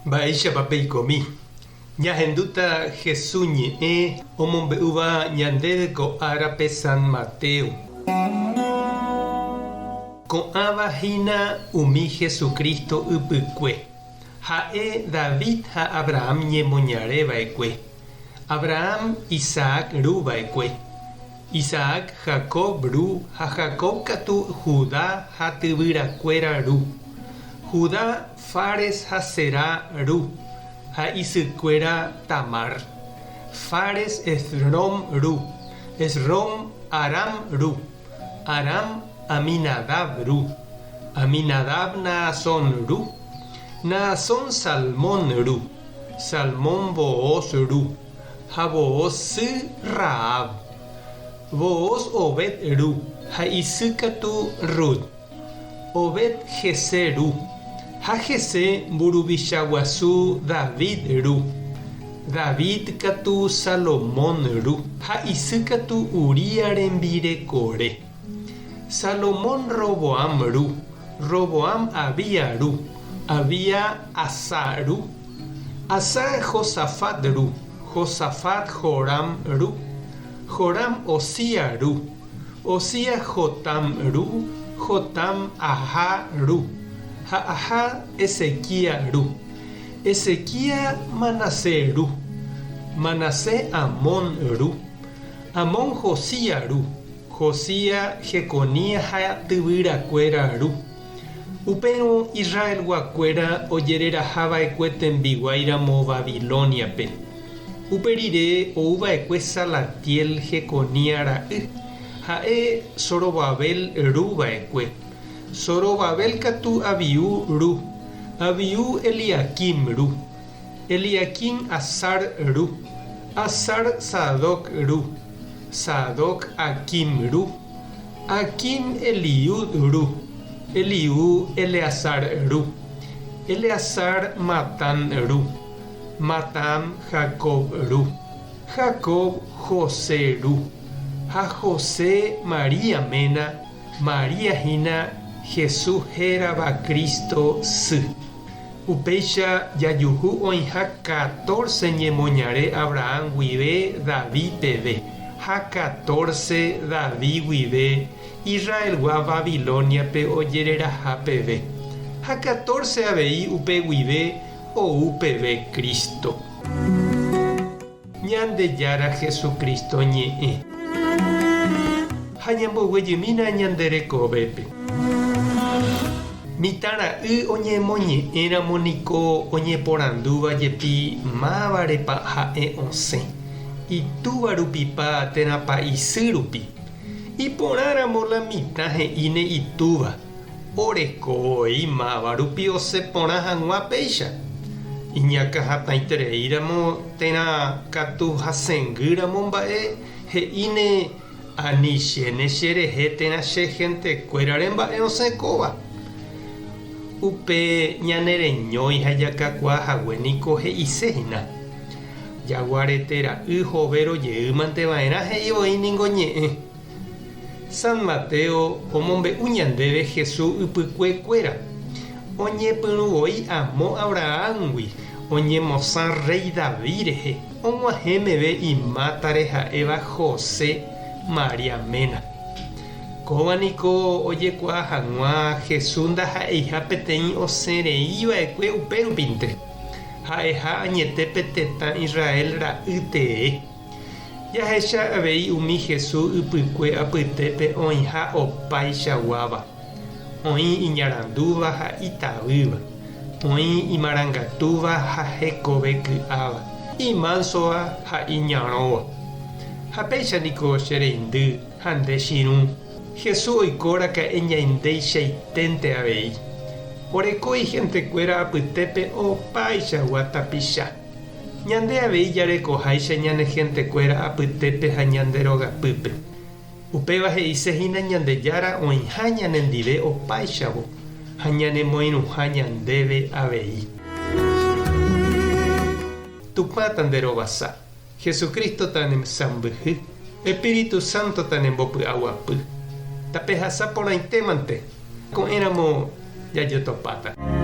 Mba'éichapa peikomi? Ñahendúta Jesús ñe'ẽ omombe'úva ñandéve ko árape San Mateo. Ko'ãva hína umi Jesucristo ypykue. Ha'e David ha Abraham ñemoñare va'ekue. Abraham Isaac ru va'ekue. Isaac Jacob ru ha Jacob katu Judá ha tyvyrakuéra ru. Judá, Fares ha Zerá ru, ha isykuéra Tamar. Fares Esrom ru, Esrom Aram ru, Aram Aminadab ru, Aminadab Naasón ru, Naasón Salmón ru, Salmón Booz ru, ha Booz sy Rahab. Booz Obed ru, ha isy katu Rut. Obed Jesé ru, ha Jesé mburuvicha guasu David ru. David katu Salomón ru, ha isy katu Uría rembirekore. Salomón Roboam ru, Roboam Abía ru, Abía Asá ru, Asá Josafat ru, Josafat Joram ru, Joram Ozía ru, Ozías Jotam ru, Jotam Ahá ru, ha Ahá Ezequías ru. Ezequías Manasés ru, Manasés Amón ru, Amón Josías ru, Josías Jeconías ha tyvyrakuéra ru. Upérõ Israelguakuéra ojereraha va'ekue tembiguái ramo Babilóniape. Upe rire ou va'ekue Salatiel Jeconías ra'y, ha'e Zorobabel ru va'ekue. Zorobabel katu Abiú ru, Abiú Eliaquim ru, Eliaquim Azar ru, Azar Sadoc ru, Sadoc Aquim ru, Aquim Eliud ru, Eliú Eleazar ru, Eleazar Matán ru. Matán Jacob ru, Jacob José ru, ha José María ména, María hína Jesús hérava Cristo sy. Upéicha jajuhu oĩha catorce ñemoñare Abraham guive David peve, ha catorce David guive Israelgua Babilóniape ojereraha peve, ha catorce avei upe guive ou peve Cristo. Ñandejára Jesucristo ñe'ẽ. Ha ñamboguejymína ñande rekovépe. Mitãra'y oñemoñe'ẽramo niko oñeporandúva jepi mávarepa ha'e osẽ, itúva rupipa térãpa isy rupi. Iporãramo la mitã he'íne itúva. Oreko voi máva rupi osẽ porã hag̃ua péicha. Iñakãhatãitereíramo térã katu hasẽngýramo mba'e he'íne ani chéne cherehe térã che hentekuérare mba'e osẽ kóva. Upe ñanereñói ha jakakuaa hague niko he'ise hína. Jaguarete ra'y hovéro jeýmante va'erã he'i voi ningo ñe'ẽ. San Mateo omombe'u ñandéve Jesús ypykue kuéra. Oñepyrũ voi amo Abrahámgui oñemosã rréi David rehe, og̃uahẽ meve imátare ha'éva José, María ména. Kóva niko ojekuaa hag̃ua Jesús ndaha'eiha peteĩ osẽ rei va'ekue upérupinte, ha'eha añete pe tetã Israel ra'y tee. Jahecha avei umi Jesús ypykue apytépe oĩha opaichaguáva, oĩ iñarandúva ha itavýva, oĩ imarangatúva ha hekove ky'áva, imánsova ha iñarõva. Ha péicha niko che reindy ha nde chirũ, Jesús oiko raka'e ñaindeichaiténte avei. Oreko ihentekuéra apytépe opaichagua tapicha. Ñande avei jarekoháicha ñane hentekuéra apytépe ha ñande rogapýpe. Upéva he'ise hína Ñandejára oĩha ñanendive opáichavo ha ñanemoirũha ñandéve avei. Tupã tanderovasa, Jesucristo tanesãmbyhy, Espíritu Santo tanembopy'aguapy. Tapehasa porãitémante, ko'ẽramo jajotopáta.